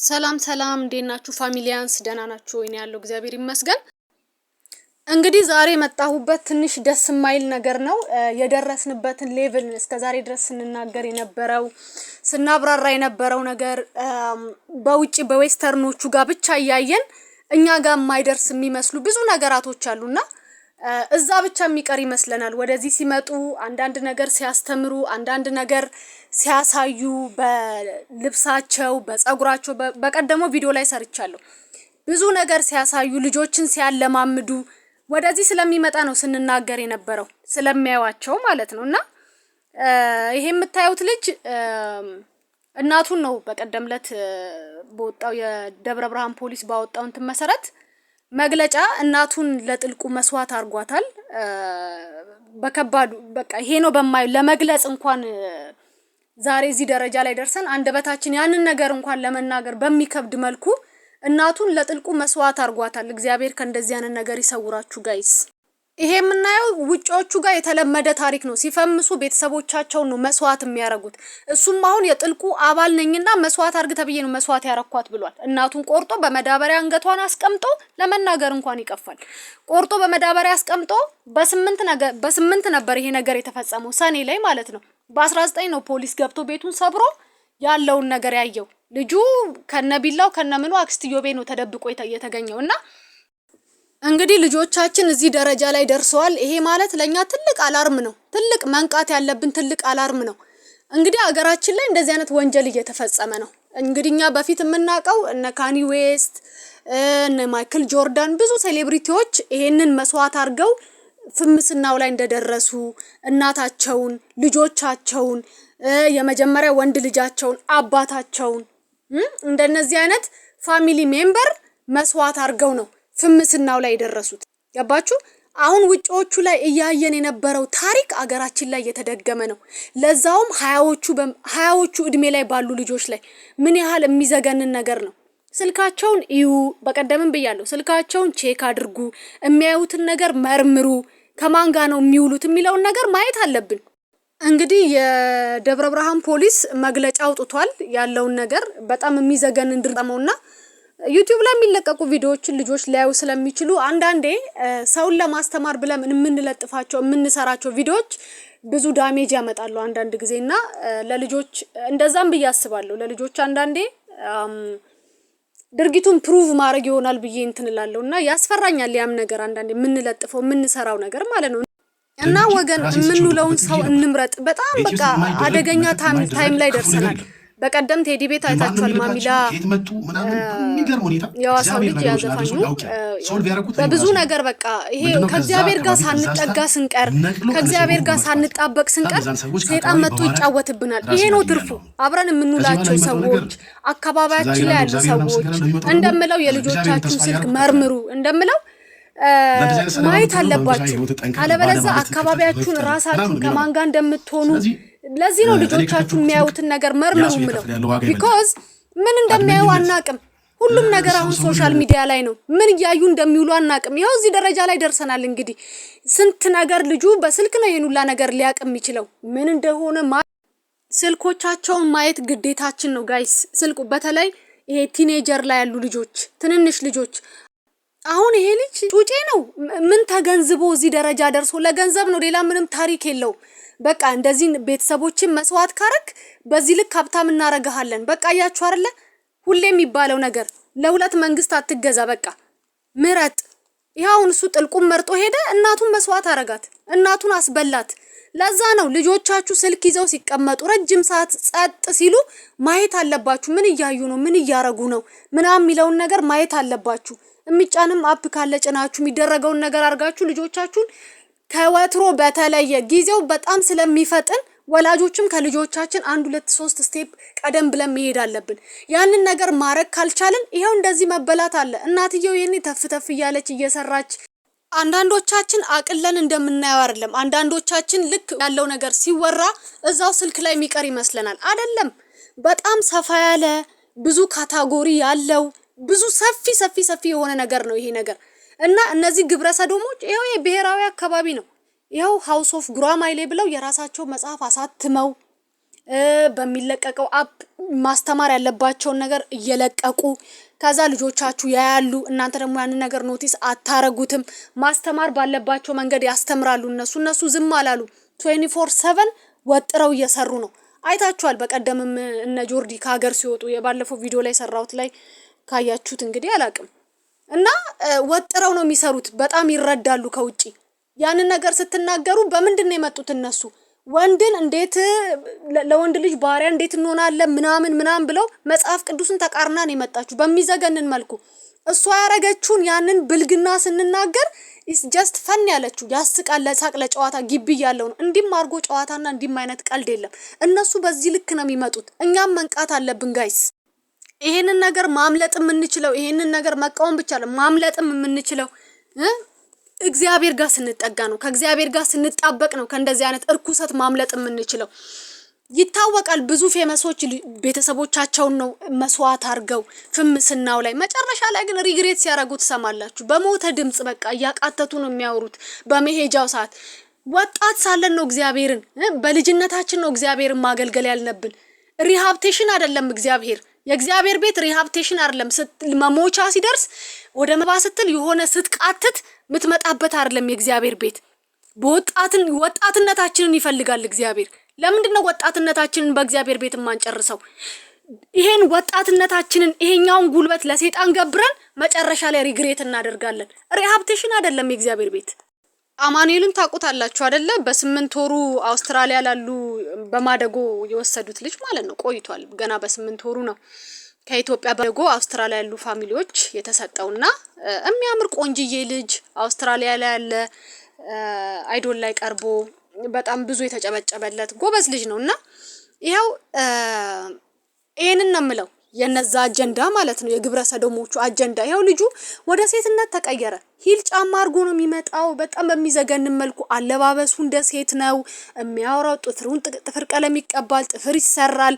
ሰላም ሰላም፣ እንዴት ናችሁ ፋሚሊያንስ? ደህና ናችሁ ወይ? ያለው እግዚአብሔር ይመስገን። እንግዲህ ዛሬ የመጣሁበት ትንሽ ደስ የማይል ነገር ነው። የደረስንበትን level እስከ ዛሬ ድረስ ስንናገር የነበረው፣ ስናብራራ የነበረው ነገር በውጭ በ western ኦቹ ጋር ብቻ እያየን እኛ ጋር የማይደርስ የሚመስሉ ብዙ ነገራቶች አሉና እዛ ብቻ የሚቀር ይመስለናል። ወደዚህ ሲመጡ አንዳንድ ነገር ሲያስተምሩ፣ አንዳንድ ነገር ሲያሳዩ በልብሳቸው፣ በፀጉራቸው፣ በቀደመው ቪዲዮ ላይ ሰርቻለሁ። ብዙ ነገር ሲያሳዩ፣ ልጆችን ሲያለማምዱ ወደዚህ ስለሚመጣ ነው ስንናገር የነበረው፣ ስለሚያዩዋቸው ማለት ነው። እና ይሄ የምታዩት ልጅ እናቱን ነው። በቀደም ዕለት በወጣው የደብረ ብርሃን ፖሊስ ባወጣው እንትን መሰረት መግለጫ እናቱን ለጥልቁ መስዋዕት አድርጓታል። በከባዱ በቃ ይሄ ነው በማይ ለመግለጽ እንኳን ዛሬ እዚህ ደረጃ ላይ ደርሰን አንደበታችን ያንን ነገር እንኳን ለመናገር በሚከብድ መልኩ እናቱን ለጥልቁ መስዋዕት አድርጓታል። እግዚአብሔር ከእንደዚህ አይነት ነገር ይሰውራችሁ guys። ይሄ የምናየው ውጮቹ ጋር የተለመደ ታሪክ ነው። ሲፈምሱ ቤተሰቦቻቸውን ነው መስዋዕት የሚያደርጉት። እሱም አሁን የጥልቁ አባል ነኝና መስዋዕት አርግ ተብዬ ነው መስዋዕት ያረኳት ብሏል። እናቱን ቆርጦ በመዳበሪያ አንገቷን አስቀምጦ፣ ለመናገር እንኳን ይቀፋል። ቆርጦ በመዳበሪያ አስቀምጦ በ8 ነገር በ8 ነበር ይሄ ነገር የተፈጸመው፣ ሰኔ ላይ ማለት ነው። በ19 ነው ፖሊስ ገብቶ ቤቱን ሰብሮ ያለውን ነገር ያየው። ልጁ ከነቢላው ከነምኑ አክስትዮ ቤት ነው ተደብቆ የተገኘው። እና እንግዲህ ልጆቻችን እዚህ ደረጃ ላይ ደርሰዋል። ይሄ ማለት ለኛ ትልቅ alarm ነው። ትልቅ መንቃት ያለብን ትልቅ alarm ነው። እንግዲህ ሀገራችን ላይ እንደዚህ አይነት ወንጀል እየተፈጸመ ነው። እንግዲህ እኛ በፊት የምናውቀው እነ ካኒ ዌስት፣ እነ ማይክል ጆርዳን፣ ብዙ celebrity ዎች ይሄንን መስዋዕት አድርገው ፍምስናው ላይ እንደደረሱ፣ እናታቸውን፣ ልጆቻቸውን፣ የመጀመሪያ ወንድ ልጃቸውን፣ አባታቸውን፣ እንደነዚህ አይነት family member መስዋዕት አድርገው ነው ፍምስናው ላይ የደረሱት። ገባችሁ? አሁን ውጪዎቹ ላይ እያየን የነበረው ታሪክ አገራችን ላይ እየተደገመ ነው። ለዛውም 20ዎቹ እድሜ ላይ ባሉ ልጆች ላይ ምን ያህል የሚዘገንን ነገር ነው። ስልካቸውን እዩ። በቀደምም ብያለሁ። ስልካቸውን check አድርጉ፣ የሚያዩትን ነገር መርምሩ፣ ከማን ጋር ነው የሚውሉት የሚለውን ነገር ማየት አለብን። እንግዲህ የደብረ ብርሃን ፖሊስ መግለጫ አውጥቷል። ያለውን ነገር በጣም የሚዘገንን ድርጠመውና ዩቲዩብ ላይ የሚለቀቁ ቪዲዮዎችን ልጆች ሊያዩ ስለሚችሉ አንዳንዴ ሰውን ለማስተማር ብለን የምንለጥፋቸው፣ የምንሰራቸው ቪዲዮዎች ብዙ damage ያመጣሉ አንዳንድ ጊዜ። እና ለልጆች እንደዛም ብዬ አስባለሁ። ለልጆች አንዳንዴ ድርጊቱን prove ማድረግ ይሆናል ብዬ እንትን እላለሁ እና ያስፈራኛል ያም ነገር አንዳንዴ የምንለጥፈው፣ የምንሰራው ነገር ማለት ነው። እና ወገን የምንውለውን ሰው እንምረጥ። በጣም በቃ አደገኛ time ላይ ደርሰናል። በቀደም ቴዲ ቤት አይታችኋል። ማሚላ የዋሳው ልጅ ያዘፋኙ በብዙ ነገር በቃ ይሄ ከእግዚአብሔር ጋር ሳንጠጋ ስንቀር፣ ከእግዚአብሔር ጋር ሳንጣበቅ ስንቀር ሰይጣን መጥቶ ይጫወትብናል። ይሄ ነው ትርፉ። አብረን የምንውላቸው ሰዎች፣ አካባቢያችን ላይ ያሉ ሰዎች፣ እንደምለው የልጆቻችሁ ስልክ መርምሩ፣ እንደምለው ማየት አለባችሁ። አለበለዚያ አካባቢያችሁን ራሳችሁን ከማን ጋር እንደምትሆኑ። ለዚህ ነው ልጆቻችሁ የሚያዩትን ነገር መርምሩ ምለው። Because ምን እንደሚያዩ አናቅም። ሁሉም ነገር አሁን social media ላይ ነው። ምን እያዩ እንደሚውሉ አናቅም። ይኸው እዚህ ደረጃ ላይ ደርሰናል። እንግዲህ ስንት ነገር ልጁ በስልክ ነው ይሄን ሁላ ነገር ሊያቅ የሚችለው፣ ምን እንደሆነ ስልኮቻቸውን ማየት ግዴታችን ነው guys። ስልኩ በተለይ ይሄ teenager ላይ ያሉ ልጆች፣ ትንንሽ ልጆች። አሁን ይሄ ልጅ ጩጬ ነው። ምን ተገንዝቦ እዚህ ደረጃ ደርሶ? ለገንዘብ ነው፣ ሌላ ምንም ታሪክ የለውም። በቃ እንደዚህ ቤተሰቦችን መስዋዕት ካረክ በዚህ ልክ ሀብታም እናረግሃለን። በቃ እያችሁ አይደለ ሁሌ የሚባለው ነገር፣ ለሁለት መንግስት አትገዛ፣ በቃ ምረጥ። ይሄ አሁን እሱ ጥልቁን መርጦ ሄደ። እናቱን መስዋዕት አረጋት፣ እናቱን አስበላት። ለዛ ነው ልጆቻችሁ ስልክ ይዘው ሲቀመጡ ረጅም ሰዓት ጸጥ ሲሉ ማየት አለባችሁ። ምን እያዩ ነው፣ ምን እያረጉ ነው ምናምን የሚለውን ነገር ማየት አለባችሁ። የሚጫንም app ካለ ጭናችሁ የሚደረገውን ነገር አድርጋችሁ ልጆቻችሁን ከወትሮ በተለየ ጊዜው በጣም ስለሚፈጥን ወላጆችም ከልጆቻችን አንድ፣ ሁለት፣ ሶስት step ቀደም ብለን መሄድ አለብን። ያንን ነገር ማድረግ ካልቻልን ይኸው እንደዚህ መበላት አለ። እናትየው ይሄኔ ተፍ ተፍ እያለች እየሰራች አንዳንዶቻችን አቅለን እንደምናየው አይደለም። አንዳንዶቻችን ልክ ያለው ነገር ሲወራ እዛው ስልክ ላይ የሚቀር ይመስለናል። አይደለም። በጣም ሰፋ ያለ፣ ብዙ category ያለው፣ ብዙ ሰፊ ሰፊ ሰፊ የሆነ ነገር ነው ይሄ ነገር። እና እነዚህ ግብረ ሰዶሞች ይኸው የብሔራዊ አካባቢ ነው። ይኸው House of ጉራማይሌ ብለው የራሳቸው መጽሐፍ አሳትመው በሚለቀቀው app ማስተማር ያለባቸውን ነገር እየለቀቁ፣ ከዛ ልጆቻችሁ ያያሉ። እናንተ ደግሞ ያንን ነገር notice አታረጉትም። ማስተማር ባለባቸው መንገድ ያስተምራሉ። እነሱ ዝም አላሉ። 24/7 ወጥረው እየሰሩ ነው። አይታችኋል። በቀደምም እነ ጆርዲ ከሀገር ሲወጡ የባለፈው ቪዲዮ ላይ ሰራሁት ላይ ካያችሁት እንግዲህ አላቅም እና ወጥረው ነው የሚሰሩት። በጣም ይረዳሉ ከውጪ። ያንን ነገር ስትናገሩ በምንድን ነው የመጡት እነሱ? ወንድን እንዴት ለወንድ ልጅ ባሪያ እንዴት እንሆናለን ምናምን ምናምን ብለው መጽሐፍ ቅዱስን ተቃርና ነው የመጣችሁ በሚዘገንን መልኩ። እሷ ያረገችውን ያንን ብልግና ስንናገር it's just fun ያለችው ያስቃል፣ ለሳቅ ለጨዋታ ግቢ እያለው ነው። እንዲህም አድርጎ ጨዋታና እንዲህም አይነት ቀልድ የለም። እነሱ በዚህ ልክ ነው የሚመጡት። እኛም መንቃት አለብን guys። ይሄንን ነገር ማምለጥ የምንችለው፣ ይሄንን ነገር መቃወም ብቻ ማምለጥም የምንችለው እግዚአብሔር ጋር ስንጠጋ ነው። ከእግዚአብሔር ጋር ስንጣበቅ ነው ከእንደዚህ አይነት እርኩሰት ማምለጥ የምንችለው። ይታወቃል። ብዙ famous ኦች ቤተሰቦቻቸውን ነው መስዋዕት አድርገው ፍምስናው ላይ፣ መጨረሻ ላይ ግን regret ሲያደርጉ ትሰማላችሁ። በሞተ ድምጽ በቃ እያቃተቱ ነው የሚያወሩት በመሄጃው ሰዓት። ወጣት ሳለን ነው እግዚአብሔርን፣ በልጅነታችን ነው እግዚአብሔርን ማገልገል ያለብን። Rehabilitation አይደለም እግዚአብሔር፣ የእግዚአብሔር ቤት rehabilitation አይደለም። መሞቻ ሲደርስ ወደ መባ ስትል የሆነ ስትቃትት የምትመጣበት አይደለም የእግዚአብሔር ቤት። በወጣትን ወጣትነታችንን ይፈልጋል እግዚአብሔር። ለምንድን ነው ወጣትነታችንን በእግዚአብሔር ቤት የማንጨርሰው? ይሄን ወጣትነታችንን፣ ይሄኛውን ጉልበት ለሴጣን ገብረን መጨረሻ ላይ regret እናደርጋለን። Rehabilitation አይደለም የእግዚአብሔር ቤት። አማኑኤልን ታውቁታላችሁ አይደለ? በ8 ወሩ አውስትራሊያ ላሉ በማደጎ የወሰዱት ልጅ ማለት ነው። ቆይቷል። ገና በ8 ወሩ ነው ከኢትዮጵያ በማደጎ አውስትራሊያ ያሉ family ዎች የተሰጠውና የሚያምር ቆንጅዬ ልጅ አውስትራሊያ ላይ ያለ፣ Idol ላይ ቀርቦ በጣም ብዙ የተጨበጨበለት ጎበዝ ልጅ ነው። እና ይኸው ይሄንን ነው የምለው፣ የነዛ አጀንዳ ማለት ነው፣ የግብረ ሰዶሞቹ አጀንዳ። ይኸው ልጁ ወደ ሴትነት ተቀየረ። Heel ጫማ አድርጎ ነው የሚመጣው። በጣም በሚዘገንን መልኩ አለባበሱ እንደ ሴት ነው የሚያወራው። ጥፍሩን ጥፍር ቀለም ይቀባል፣ ጥፍር ይሰራል።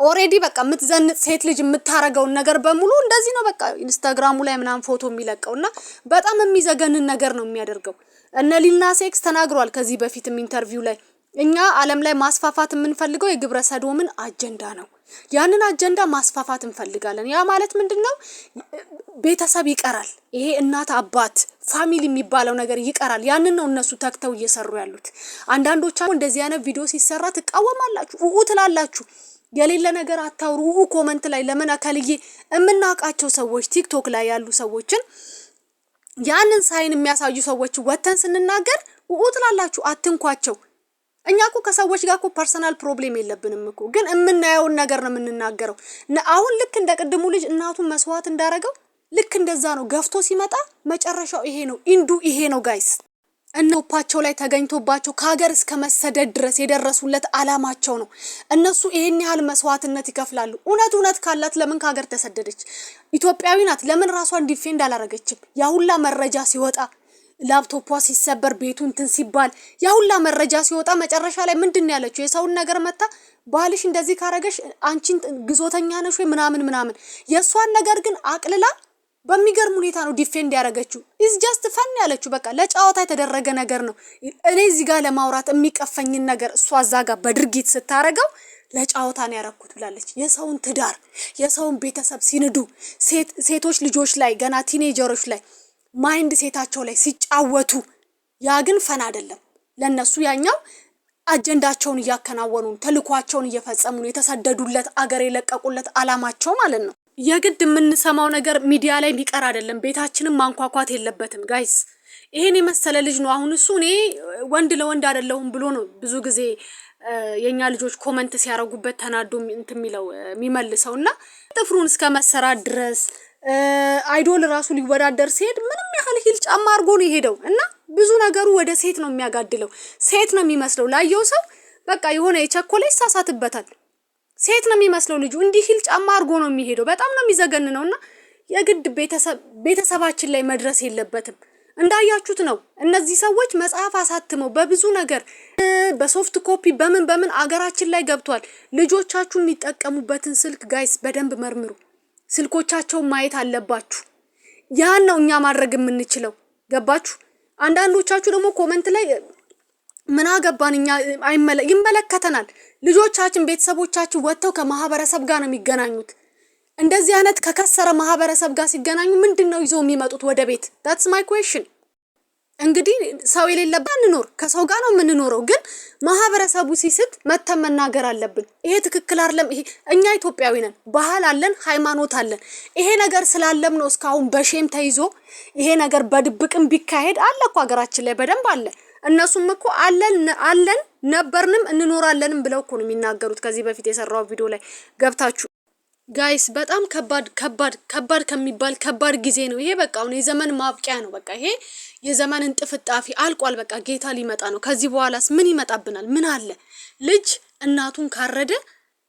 Already በቃ የምትዘንጥ ሴት ልጅ የምታረገውን ነገር በሙሉ እንደዚህ ነው። በቃ ኢንስታግራሙ ላይ ምናምን ፎቶ የሚለቀው እና በጣም የሚዘገንን ነገር ነው የሚያደርገው። እነ Lil Nas X ተናግሯል ከዚህ በፊትም interview ላይ፣ እኛ ዓለም ላይ ማስፋፋት የምንፈልገው የግብረ ሰዶምን አጀንዳ ነው። ያንን አጀንዳ ማስፋፋት እንፈልጋለን። ያ ማለት ምንድን ነው? ቤተሰብ ይቀራል። ይሄ እናት አባት family የሚባለው ነገር ይቀራል። ያንን ነው እነሱ ተግተው እየሰሩ ያሉት። አንዳንዶቻችሁ እንደዚህ አይነት ቪዲዮ ሲሰራ ትቃወማላችሁ፣ ኡኡ ትላላችሁ። የሌለ ነገር አታውሩ። ኡኡ comment ላይ ለምን አከልዬ የምናውቃቸው ሰዎች፣ ቲክቶክ ላይ ያሉ ሰዎችን፣ ያንን sign የሚያሳዩ ሰዎች ወተን ስንናገር ኡኡ ትላላችሁ። አትንኳቸው። እኛ እኮ ከሰዎች ጋር እኮ personal problem የለብንም እኮ፣ ግን የምናየውን ነገር ነው የምንናገረው። አሁን ልክ እንደ ቅድሙ ልጅ እናቱን መስዋዕት እንዳረገው ልክ እንደዛ ነው ገፍቶ ሲመጣ መጨረሻው ይሄ ነው፣ end ኡ ይሄ ነው guys። እነፓቸው ላይ ተገኝቶባቸው ከሀገር እስከ መሰደድ ድረስ የደረሱለት አላማቸው ነው። እነሱ ይሄን ያህል መስዋዕትነት ይከፍላሉ። እውነት እውነት ካላት ለምን ከሀገር ተሰደደች? ኢትዮጵያዊ ናት። ለምን ራሷን defend አላረገችም? ያ ሁላ መረጃ ሲወጣ፣ ላፕቶፖ ሲሰበር፣ ቤቱ እንትን ሲባል፣ ያ ሁላ መረጃ ሲወጣ መጨረሻ ላይ ምንድን ነው ያለችው? የሰውን ነገር መታ ባልሽ እንደዚህ ካረገሽ አንቺን ግዞተኛ ነሽ ወይ ምናምን ምናምን። የእሷን ነገር ግን አቅልላ በሚገርም ሁኔታ ነው defend ያደረገችው። It's just fun ያለችው በቃ ለጨዋታ የተደረገ ነገር ነው። እኔ እዚህ ጋር ለማውራት የሚቀፈኝን ነገር እሷ እዛ ጋር በድርጊት ስታረገው ለጨዋታ ነው ያረኩት ብላለች። የሰውን ትዳር፣ የሰውን ቤተሰብ ሲንዱ፣ ሴቶች ልጆች ላይ፣ ገና teenager ኦች ላይ፣ mindset ኣቸው ላይ ሲጫወቱ፣ ያ ግን fun አይደለም ለነሱ። ያኛው አጀንዳቸውን እያከናወኑ፣ ተልኳቸውን እየፈጸሙ ነው። የተሰደዱለት አገር የለቀቁለት አላማቸው ማለት ነው። የግድ የምንሰማው ነገር ሚዲያ ላይ የሚቀር አይደለም። ቤታችንን ማንኳኳት የለበትም guys። ይሄን የመሰለ ልጅ ነው። አሁን እሱ እኔ ወንድ ለወንድ አይደለሁም ብሎ ነው ብዙ ጊዜ የእኛ ልጆች comment ሲያደርጉበት ተናዶ እንትን የሚለው የሚመልሰው። እና ጥፍሩን እስከ መሰራት ድረስ፣ Idol ራሱ ሊወዳደር ሲሄድ ምንም ያህል heel ጫማ አድርጎ ነው የሄደው እና ብዙ ነገሩ ወደ ሴት ነው የሚያጋድለው። ሴት ነው የሚመስለው ላየው ሰው፣ በቃ የሆነ የቸኮለ ይሳሳትበታል። ሴት ነው የሚመስለው ልጁ። እንዲህ heel ጫማ አድርጎ ነው የሚሄደው። በጣም ነው የሚዘገንነው እና የግድ ቤተሰባችን ላይ መድረስ የለበትም። እንዳያችሁት ነው። እነዚህ ሰዎች መጽሐፍ አሳትመው በብዙ ነገር በ soft copy በምን በምን አገራችን ላይ ገብቷል። ልጆቻችሁ የሚጠቀሙበትን ስልክ guys በደንብ መርምሩ። ስልኮቻቸውን ማየት አለባችሁ። ያን ነው እኛ ማድረግ የምንችለው። ገባችሁ? አንዳንዶቻችሁ ደግሞ comment ላይ ምን አገባን እኛ? ይመለከተናል። ልጆቻችን፣ ቤተሰቦቻችን ወጥተው ከማህበረሰብ ጋር ነው የሚገናኙት። እንደዚህ አይነት ከከሰረ ማህበረሰብ ጋር ሲገናኙ ምንድን ነው ይዘው የሚመጡት ወደ ቤት? That's my question። እንግዲህ ሰው የሌለበት አንኖር፣ ከሰው ጋር ነው የምንኖረው። ግን ማህበረሰቡ ሲስት መተን መናገር አለብን። ይሄ ትክክል አይደለም። ይሄ እኛ ኢትዮጵያዊ ነን፣ ባህል አለን፣ ሃይማኖት አለን። ይሄ ነገር ስላለም ነው እስካሁን በ shame ተይዞ ይሄ ነገር በድብቅም ቢካሄድ አለ እኮ፣ ሀገራችን ላይ በደንብ አለ። እነሱም እኮ አለን አለን፣ ነበርንም እንኖራለንም ብለው እኮ ነው የሚናገሩት። ከዚህ በፊት የሰራው ቪዲዮ ላይ ገብታችሁ guys፣ በጣም ከባድ ከባድ ከባድ ከሚባል ከባድ ጊዜ ነው ይሄ። በቃ አሁን የዘመን ማብቂያ ነው። በቃ ይሄ የዘመን እንጥፍጣፊ አልቋል። በቃ ጌታ ሊመጣ ነው። ከዚህ በኋላስ ምን ይመጣብናል? ምን አለ? ልጅ እናቱን ካረደ፣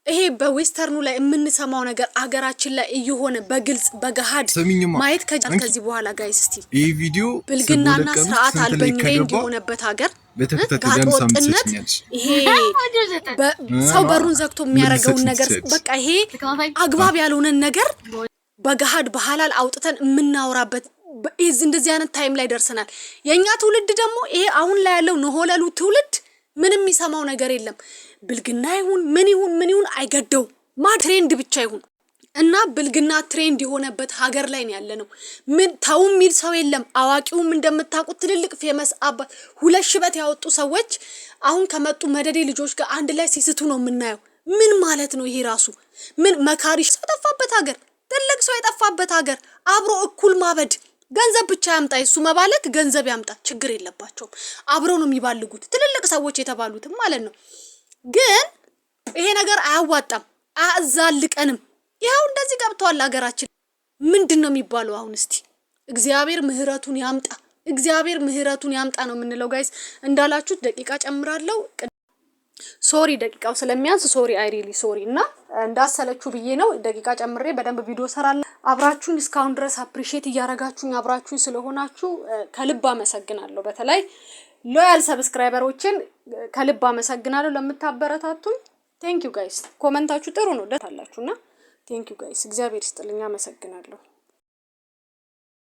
ይሄ በ western ኑ ላይ የምንሰማው ነገር አገራችን ላይ እየሆነ በግልጽ በገሃድ ማየት ከጃል ከዚህ በኋላ guys እስቲ ይህ ቪዲዮ ብልግናና ስርዓት አልበኝነት የሆነበት ሀገር፣ ጋጠ ወጥነት፣ ይሄ ሰው በሩን ዘግቶ የሚያደርገውን ነገር፣ በቃ ይሄ አግባብ ያልሆነን ነገር በገሃድ በሐላል አውጥተን የምናወራበት እንደዚህ አይነት time ላይ ደርሰናል። የእኛ ትውልድ ደግሞ ይሄ አሁን ላይ ያለው ነሆለሉ ትውልድ ምንም የሚሰማው ነገር የለም። ብልግና ይሁን ምን ይሁን ምን ይሁን አይገደው፣ ማ trend ብቻ ይሁን እና ብልግና trend የሆነበት ሀገር ላይ ነው ያለነው። ምን ተው የሚል ሰው የለም። አዋቂውም እንደምታውቁት ትልልቅ famous አባት፣ ሁለት ሽበት ያወጡ ሰዎች አሁን ከመጡ መደዴ ልጆች ጋር አንድ ላይ ሲስቱ ነው የምናየው። ምን ማለት ነው ይሄ ራሱ? ምን መካሪ ሰው የጠፋበት ሀገር፣ ትልቅ ሰው የጠፋበት ሀገር አብሮ እኩል ማበድ። ገንዘብ ብቻ ያምጣ፣ የሱ መባለግ ገንዘብ ያምጣ፣ ችግር የለባቸውም። አብረው ነው የሚባልጉት ትልልቅ ሰዎች የተባሉትም ማለት ነው። ግን ይሄ ነገር አያዋጣም፣ አያዛልቀንም። ይኸው እንደዚህ ገብተዋል ሀገራችን። ምንድን ነው የሚባለው አሁን? እስቲ እግዚአብሔር ምህረቱን ያምጣ፣ እግዚአብሔር ምህረቱን ያምጣ ነው የምንለው። Guys፣ እንዳላችሁት ደቂቃ ጨምራለሁ። Sorry፣ ደቂቃው ስለሚያንስ sorry፣ I really sorry እና እንዳሰለችሁ ብዬ ነው። ደቂቃ ጨምሬ በደንብ ቪዲዮ ሰራለሁ። አብራችሁኝ እስካሁን ድረስ appreciate እያረጋችሁኝ አብራችሁኝ ስለሆናችሁ ከልብ አመሰግናለሁ። በተለይ loyal subscriber ኦችን ከልብ አመሰግናለሁ ለምታበረታቱኝ። Thank you guys። Comment ኣችሁ ጥሩ ነው፣ ደስ አላችሁ እና thank you guys። እግዚአብሔር ይስጥልኝ። አመሰግናለሁ።